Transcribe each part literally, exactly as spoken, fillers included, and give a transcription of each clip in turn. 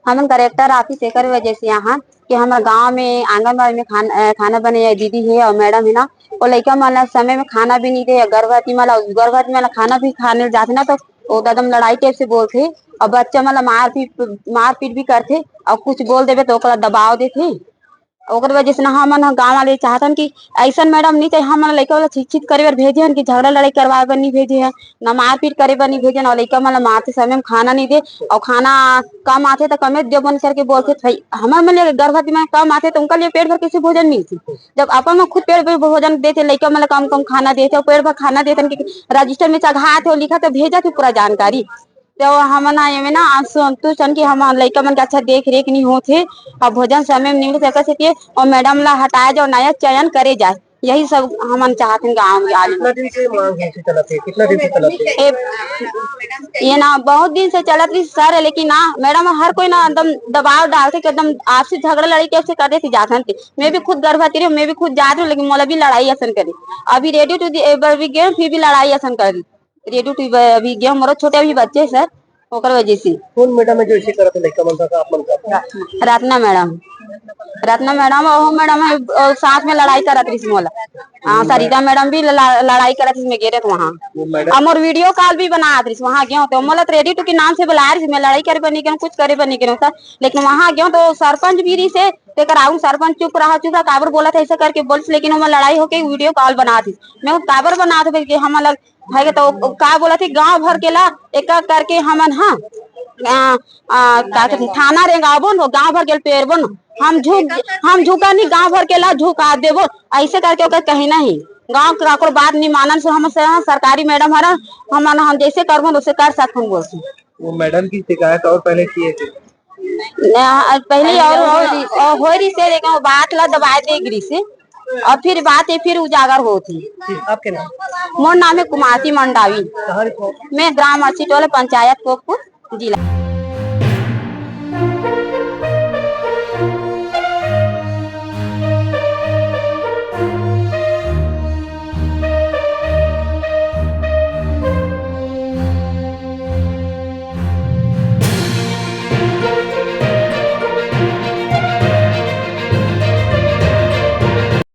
हमन collector office एकर वजह से यहाँ कि हमर गांव में आंगनबाड़ी में खान-, अ, खाना बने दीदी हे और मैडम हे ना, वो लइका मन ला समय में खाना भी नहीं दे, गर्भवती मन ला, गर्भवती मन ला खाना भी खाने जाथे ना, तो वो एकदम लड़ाई टाइप से बोलथे और बच्चा मन ला मारपीट, मारपीट भी करथे और कुछ बोल देबे तो ओकरा दबाव देथे। ओकर वजह से ना हमन ह गाँव वाले चाहथन कि अइसन मैडम नहीं चाहिए, हमन लइका वाला शिक्षित करे बर भेजे हन कि झगड़ा लड़ाई करवाए बर नहीं भेजे हन, ना मारपीट करे बर नहीं भेजे हन, और लइका मन ला मारते समय में खाना नहीं दे, और खाना कम आथे तो कमे देबो करके बोलथे। भाई, हमर मन ले गर्भवती मन कम आथे तो उनका लिए पेट भर कैसे भोजन मिलथे? जब अपन मन खुद पेट भर भोजन देथे, लइका मन ला कम कम खाना देथे और पेट भर खाना देथन कि रजिस्टर में चघा आथे, लिखा तो भेजा थे पूरा जानकारी। तो हमन ह एमे ना असंतुष्ट हन कि हमर लइका मन के अच्छा देख रेख नहीं होत हे, और भोजन समय में नहीं मिल सकत हे, और मैडम ला हटाया जाओ, नया चयन करे जाए, यही सब हमन चाहत हन गाँव में आने। कितना दिन से मांग है, चलत है? कितना दिन से चलत है? ए, ये ना बहुत दिन से चलत रही सर, लेकिन ना मैडम हर कोई ना एकदम दबाव डालथे कि एकदम आपसी झगड़ा लड़ाई कैसे कर देथे जाथन ते। मैं भी खुद गर्भवती रही हूँ, मैं भी खुद जात रही हूँ, लेकिन मोला भी लड़ाई असन करे। अभी रेडियो टू दी, ए, बर भी गए, फिर भी लड़ाई असन कर दी। रेडियो टू ब-, अभी गए, मोर छोटे अभी बच्चे हैं सर, ओकर वजह से। कौन मैडम है जो ऐसे करत है लड़का मन का, आप मन का? रत्ना मैडम, रत्ना मैडम, ओहो मैडम है, और साथ में लड़ाई करत रही मोला। हाँ, सरिता मैडम भी लड़ा-, लड़ाई करत रही, मैं गे रहे वहाँ। वो मैडम अब मोर वीडियो कॉल भी बनात रही, वहाँ गए तो मोला तो रेडियो टू के नाम से बुला रही, मैं लड़ाई करे पर नहीं गए, कुछ करे पर नहीं गए सर, लेकिन वहाँ गए तो सरपंच भी रही से, तेकर आगू सरपंच चुप रहा, चुप रहा, काबर बोलत है ऐसा करके बोलस, लेकिन ओमन लड़ाई होके वीडियो कॉल बनात रही। मैं काबर बनात हो कि हम अलग भाई के तो का बोलत ही, गांव भर के ला एक एक करके हमन, हाँ, आ, आ, का कहते, थाना रेंगाबो न, गांव भर के पेरबो न। हम झुक, हम झुका नहीं, गांव भर के ला झुका देबो। ऐसे करके ओकर कहना ही, गांव के काकरो बात नहीं मानन से हम से सरकारी मैडम हरन, हमन हम जैसे करबो वैसे कर सकथन बोलथन। वो मैडम की शिकायत और पहले किए थे? न, पहले और, और, और होई रही से, लेकिन वो बात ला दबाए दे गिरी से, और फिर बात ये फिर उजागर होत ही। जी, आपके नाम? मोर नाम है कुमारती मंडावी। कहाँ रहते हो? मैं ग्राम अर्सी टोला, पंचायत कोकपुर, जिला।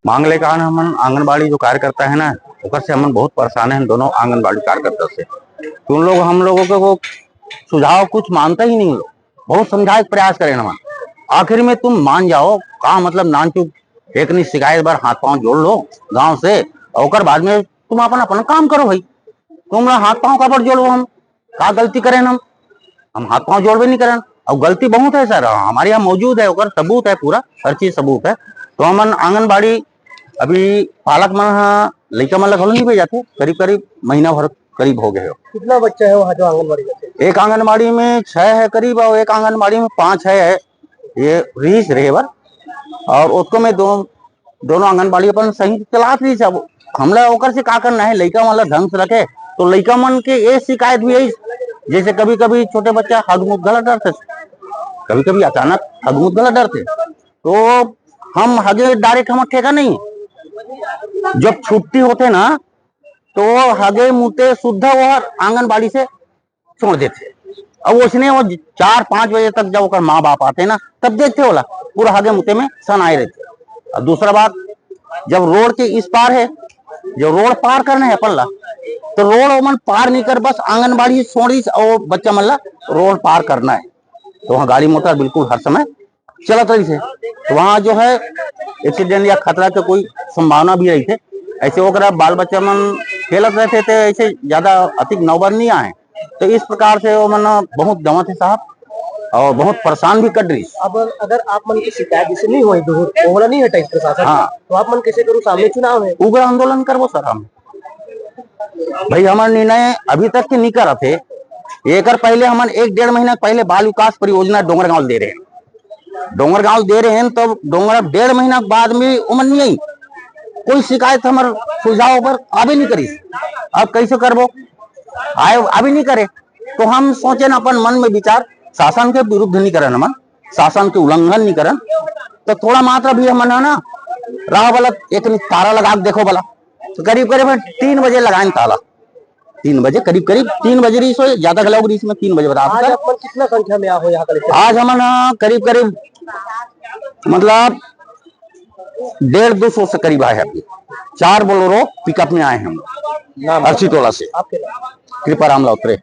मांग लेके आन हमन आंगनबाड़ी जो कार्यकर्ता है ना, ओकर से हमन बहुत परेशान हैं दोनों आंगनबाड़ी कार्यकर्ता से। उन लोग हम लोगों को वो सुझाव कुछ मानता ही नहीं लोग। बहुत समझाए के प्रयास करें हमन, आखिर में तुम मान जाओ, का मतलब नानचुक एक नहीं शिकायत बार हाथ पांव जोड़ लो गांव से, और ओकर बाद में तुम अपन, अपन काम करो भाई। तुम ला हाथ पांव काबर जोड़ो हम? का गलती करें हम? हम हाथ पांव जोड़बे नहीं करें। और गलती बहुत है सर, हमारे यहाँ मौजूद है, ओकर सबूत है, पूरा हर चीज सबूत है। तो हमन आंगनबाड़ी अभी पालक मन ह लइका मन ला घलो नहीं भेजाथे, करीब करीब महीना भर करीब हो गए हो। कितना बच्चा है वहाँ जो आंगनबाड़ी में? एक आंगनबाड़ी में छह है करीब और एक आंगनबाड़ी में पांच है, ये रिहिस रहे बर। और उसको में दो दोनों आंगनबाड़ी अपन सही चलात रहिस। अब हमला ओकर से का करना है, लइका मन ला ढंग से रखे। तो लइका मन के ये शिकायत भी है, जैसे कभी कभी छोटे बच्चा हगमुत घला डरथे, कभी कभी अचानक हगमुत घला डरथे, तो हम हगे डायरेक्ट हमर ठेका नहीं, जब छुट्टी होथे ना तो हगे मुते सुद्धा वो आंगनबाड़ी से छोड़ देथे। अब उसने वो चार पाँच बजे तक जब ओकर माँ बाप आथे ना, तब देखथे ओला, पूरा हगे मुते में सनाए रहिथे। और दूसरा बात, जब रोड के इस पार है, जब रोड पार करना है अपन ला, तो रोड ओमन पार नहीं कर, बस आंगनबाड़ी छोड़िस और बच्चा मन ला रोड पार करना है। तो वहाँ गाड़ी मोटर बिल्कुल हर समय चलत रहिथे, तो वहाँ जो है एक्सीडेंट या खतरा के कोई संभावना भी रहिथे। ऐसे ओकरा बाल बच्चा मन खेलत रहथे, तो ऐसे ज्यादा अतिक नौबत नहीं आए। तो इस प्रकार से वो मन बहुत गंवत हे साहब, और बहुत परेशान भी कर रही। अब अगर आप मन की शिकायत जैसे नहीं होई दूर, ओला नहीं हटाई प्रशासन, हाँ। तो आप मन कैसे करू? सामने चुनाव है। उग्र आंदोलन करबो सर हम। भाई, हमर निर्णय अभी तक के नहीं करत हे। एकर पहले हमन एक डेढ़ महीना पहले बाल विकास परियोजना डोंगरगांव दे रहे हैं, डोंगरगांव दे रहे हैं, तब डोंगर डेढ़ महीना बाद में उमन नहीं आई, कोई शिकायत हमर सुझाव पर आबे नहीं करिस। अब कैसे करबो? आए, अभी नहीं करे, तो हम सोचे न अपन मन में विचार, शासन के विरुद्ध नहीं करन हमन, शासन के उल्लंघन नहीं करन, तो थोड़ा मात्रा भी हमन है ना, राह वाला एक ताला लगा के देखो वाला, तो करीब करीब तीन बजे लगाए ताला। तीन बजे करीब, करीब तीन बजे रहिस होही, ज्यादा घलो रहिस, मैं तीन बजे बता आज सकत। आप मन कितना संख्या में आए हो यहाँ कलेक्टर? आज हमन, अ, करीब, करीब, मतलब, डेढ़ दो सौ से करीब आए हैं अभी। चार बोलेरो पिकअप में आए हैं हम, नाम? अर्सी टोला से। आपके नाम? कृपा राम लाउतरे।